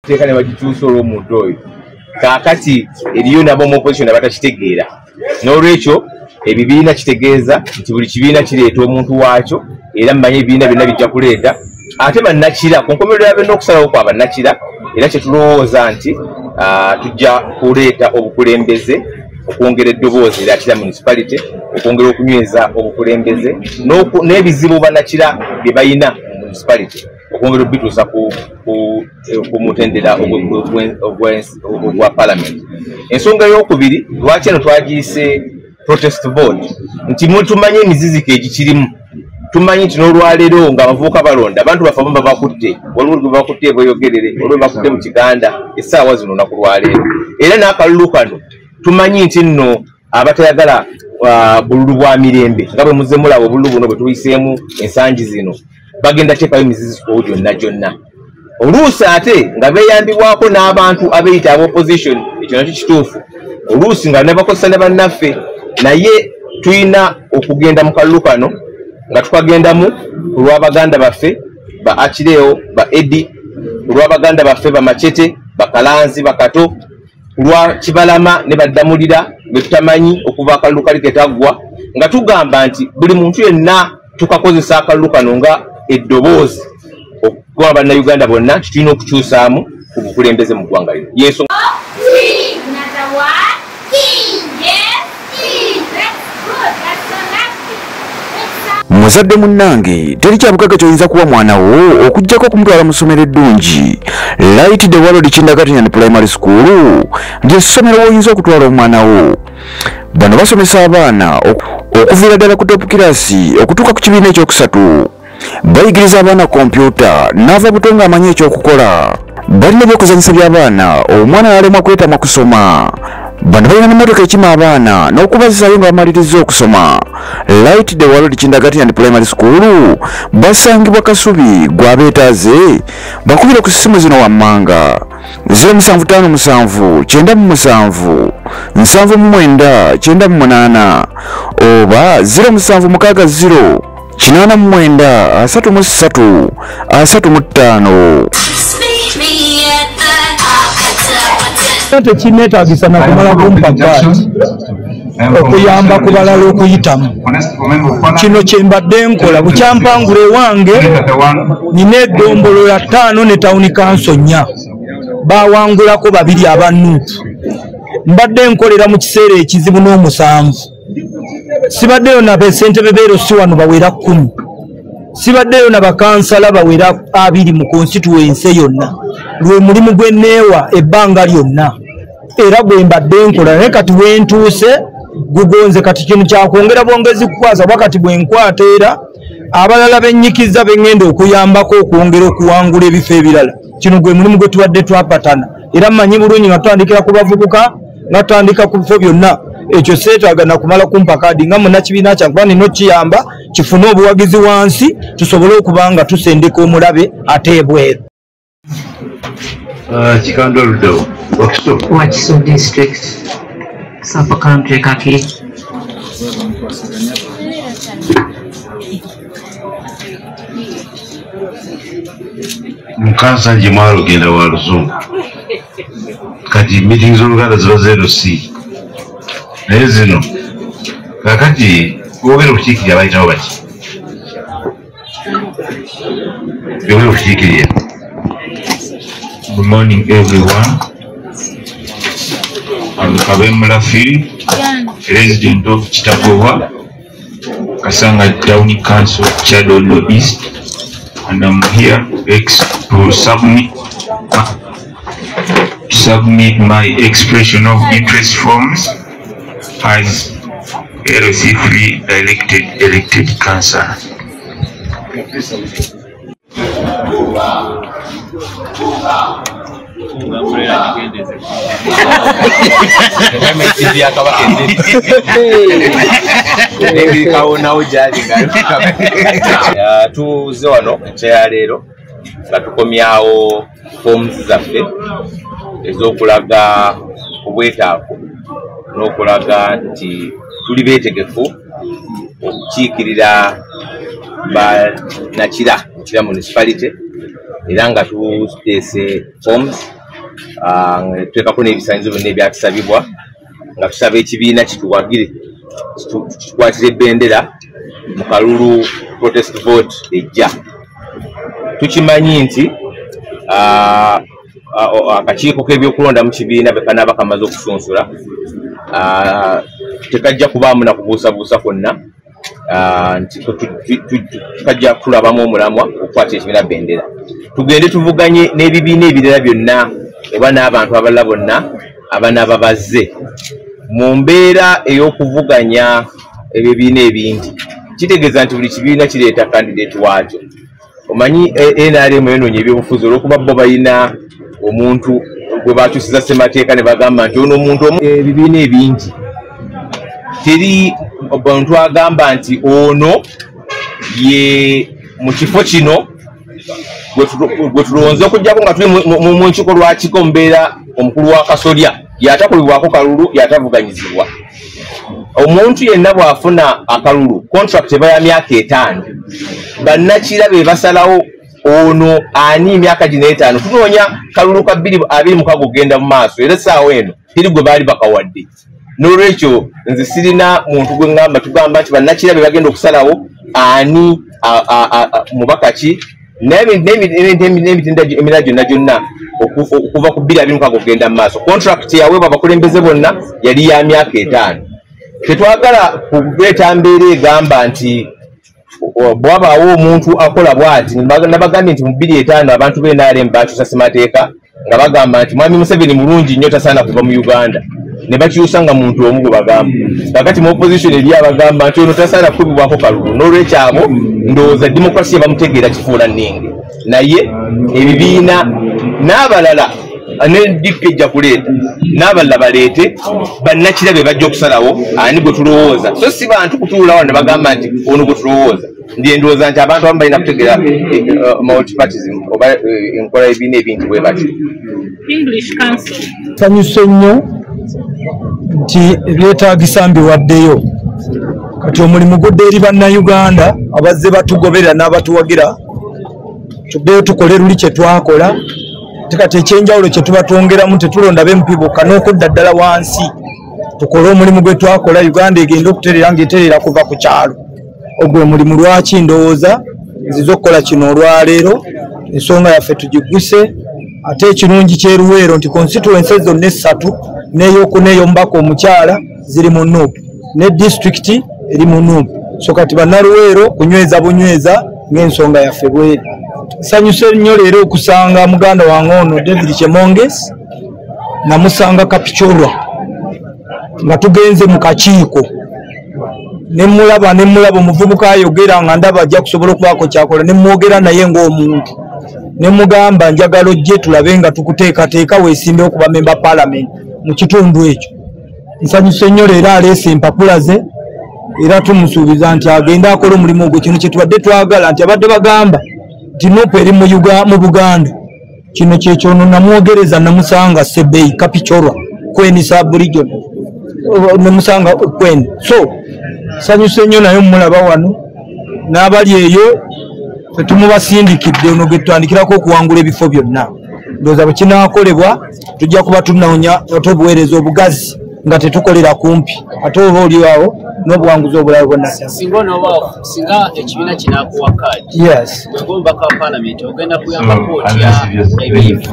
Teeka ne bagituusa olw'omuntu oyo. Kaakati eriyo nabo mu opposition abatakitegeera. N'olwekyo ebibiina kitegeeza nti buli kibiina kireeta omuntu waakyo, era mmanyi ebibiina byonna bijja kuleeta. Ate bannakira ku nkomerero ya byonna okusalawo kwa bannakira, era kye tulowooza nti tujja kuleeta obukulembeze okwongera eddoboozi erya Kira Municipality, okwongera okunyweza obukulembeze n'ebizibu bannakira bye balina mu municipality, okwongera okubituusa ku mutendera ogwa parliament. Ensonga ey'okubiri lwaki eno twagiyise protest vote, nti tumanye emiziziko egikirimu. Tumanyi nti n'olwaleero ng'abavubuka balonda, abantu baffe abamu babakutte, waliwo gwe bakutte e Bweyogerere, waliwo bakutte mu Kiganda essaawa zino olunaku lwaleero. Era n'akalulu kano tumanyi nti nno abatayagala bululu bwa mirembe nga bwe muzze mulaba obululu buno bwe tuyiseemu ensangi zino, bagenda teekayo emiziziko gyonna gyonna. Oluusi ate nga beeyambibwako n'abantu abeeyita aba opposition, ekyo nakyo kituufu, oluusi nga nebakozesa ne bannaffe. Naye tulina okugenda mu kalulu kano nga tukagendamu ku lw'abaganda baffe ba Achileo, ba Edi, ku lw'abaganda baffe ba Machete, ba Kalanzi, ba Kato, ku lwa Kibalama ne Baddamulira be tutamanyi okuva akalulu kali ketaggwa, nga tugamba nti buli muntu yenna tukakozesa akalulu kano nga eddoboozi okuwa bannayuganda bonna nti tulina okukyusaamu ku bukulembeze mu ggwanga lino. Yensonga. Muzadde munnange, teri kyabugagga ky'oyinza kuwa mwana wo okuggyako okumutwala mu ssomero eddungi. Light the World Kindergarten and Primary School ly'essomero w'oyinza okutwala omwana wo. Bano basomesa abaana okuviira ddala ku top class okutuuka ku kibiina ekyokusatu. Bayigiriza abaana kompyuta n'ava buto ng'amanyi ekyokukola. Balina ebyokuzannyisa by'abaana, omwana n'alemwa kwetamwa kusoma. Bano balina n'emmotoka ekima abaana n'okubazzaayo nga bamalirizza okusoma. Light the World Kindergarten and Primary School basangibwa Kasubi gw'abeetaaze, bakubire ku ssimu zino wammanga: 0757 97 79 98 oba 0760 89 33 35. Tekineetaagisa na kumala kumpa kaadi okuyamba ku balala okuyitamu. Kino kye mbadde nkola bukyampangula ewange, nina eddombolola 5 ne tawuni kanso 4, baawangulako 2 aba Nuupu. Mbadde nkolera mu kiseera ekizibu n'omusanvu. Sibaddeyo na ssentebe b'ero si wano bawera 10, sibaddeyo na bakansala bawera 20 mu constituency yonna. Lwe mulimu gwe neewa ebbanga lyonna era gwe mbadde nkola, naye kati wentuuse gugonze. Kati kino kyakwongera bwongezi kukwasa, kuba kati bwe nkwata era abalala bennyikiza be ŋŋenda okuyambako okwongera okuwangula ebifo ebirala. Kino gwe mulimu gwe tubadde twapatana, era mmanyi bulungi nga tutandikira ku bavubuka, nga tutandika ku bifo byonna. Ekyo seetaaga na kumala kumpa kaadi nga munnakibiina kyange, kuba nina okukiyamba kifune obuwagizi wansi tusobole okuba nga tusendeka omulabe ate ebweru. Kikandwa luddawo Wakiso, Wakiso district, sub country Kakiri. Mukansangi mwalo genda wa Luzungu, kati meeting z'Oluganda ziba zero C, naye zino kakati wogera okukiikirira bayitawo baki? Yogera okukiikirira. Good morning, everyone. I'm Kabemula Philip, resident of Kitagobwa, Kasanga Town Council, Kyadondo East, and I'm here to submit my expression of interest forms as LC3 elected councillor. Tuze wano enkya ya leero nga tukomyawo forms zaffe ez'okulaga obwetaavu n'okulaga nti tuli beetegefu okukiikirira bannakira mu Kira Municipality, era nga tuteese forms Tuteekako n'ebisaanyizo byonna ebyatusabibwa nga tusaba ekibiina kituwagire, kitukwatire ebendera mu kalulu protest vote ejja. Tukimanyi nti akakiiko k'ebyokulonda mu kibiina bwe kanaaba kamaze okusunsula, tekajja kubaamu na kubuusabuusa kwonna nti kajja kulabamu omulamwa okukwata ekibiina bendera, tugende tuvuganye n'ebibiina ebirala byonna oba n'abantu abalala bonna abanaaba bazze mu mbeera ey'okuvuganya ebibiina ebingi. Kitegeeza nti buli kibiina kireeta kandidate waakyo. Omanyi NRM enoonya ebyobufuzi olw'okuba bo balina omuntu gwe bakyusiza ssemateeka ne bagamba nti ono omuntu omu. Ebibiina ebingi teri omuntu agamba nti ono ye mu kifo kino gwe tulonze, okuggyako nga tuli mu nkiiko lwakiko mbeera omukulu wa kasolya yatakulibwako kalulu, yatavuganyizibwa. Omuntu yenna bw'afuna akalulu, contract eba ya myaka 5. Bannakira be basalawo ono ani emyaka gino 5. Tunoonya kalulu ka 2026 okugenda mu maaso, era essaawa eno teri gwe baali bakawadde. N'olwekyo nze sirina muntu gwe ŋŋamba tugamba nti bannakira be bagenda okusalawo ani mubaka ki n'emitendera emirala gyonna gyonna okuva ku 2026 okugenda mu maaso. Contract yaweebwa abakulembeze bonna yali ya myaka 5. Tetwagala kuleeta mbeera egamba nti bwabaawo omuntu akola bw'ati. Nabagambye nti mu 2005 abantu b'NRM bakyusa ssemateeka nga bagamba nti Mwami Museveni mulungi nnyo, tasaana kuva mu Uganda, ne bakyusa nga muntu omu gwe bagamba. Kakati mu opposition eri abagamba nti ono tasaana kukubibwako kalulu. N'olwekyo abo ndowooza demokrasiya bamutegeera kifuula nninge, naye ebibiina n'abalala ne DP ejja kuleeta n'abalala baleete, bannakira be bajja okusalawo ani gwe tulowooza, so si bantu kutuulawo ne bagamba nti ono gwe tulowooza. Ndiye ndowooza nti abantu abamu balina kutegeera multipartism oba enkola y'ebibiina ebingi bwe batyo. English Council. Nsanyuse nnyo nti ebyetaagisa mbiwaddeyo. Kati omulimu gudde eri bannayuganda abazze batugoberera n'abatuwagira, tuddeyo tukole luli kye twakola. Kati ekyenjawulo kye tuba twongeramu, tetulonda MP bokka, n'okudda ddala wansi tukole omulimu gwe twakola. Uganda egenda okutereera ng'etereera kuva ku kyalo. Ogwo omulimu lwaki ndowooza nziza okukola kino olwaleero, ensonga yaffe tugiguse. Ate ekirungi ky'eruweero nti constituency zonna 3 n'eyokuna ey'omubaka omukyala ziri mu NUP, ne disitulikiti eri mu NUP. So kati bannaluweero kunyweza bunyweza ng'ensonga yaffe bweri. Nsanyuse nnyo leero okusanga muganda wange ono David Chemonges. Namusanga Kapchorwa nga tugenze mu kakiiko, nemulaba omuvubuka ayogera nga ndaba ajja kusobola okubaako kyakola, nemwogera naye ng'omuntu, nemugamba njagala ojje tulabe nga tukuteekateeka weesimbe okuba member parliament mu kitundu ekyo. Nsanyuse nnyo leero aleese empapula ze, era tumusuubiza nti agenda akola omulimu ogwo. Kino kye tubadde twagala nti abadde bagamba nti NUP eri mu Buganda, kino kyekyono namwogereza. Namusanga Sebei Kapchorwa Kweni sub region, namusanga Kweni. So sanyuse nnyo naye omulaba wano n'abali eyo fetumubasindikidde ono gwe tutandikirako okuwangula ebifo byonna. Ndowooza bwe kinaakolebwa tujja kuba tunoonya ate obuweereza obugazi nga tetukolera kumpi, ate oba oliawo n'obuwanguzi obulala bwonna. Singa ekibiina kinaakuwa kaadi, yes, bwe ng'omubaka wa paalamenti ogenda kuyambako otya ebifo?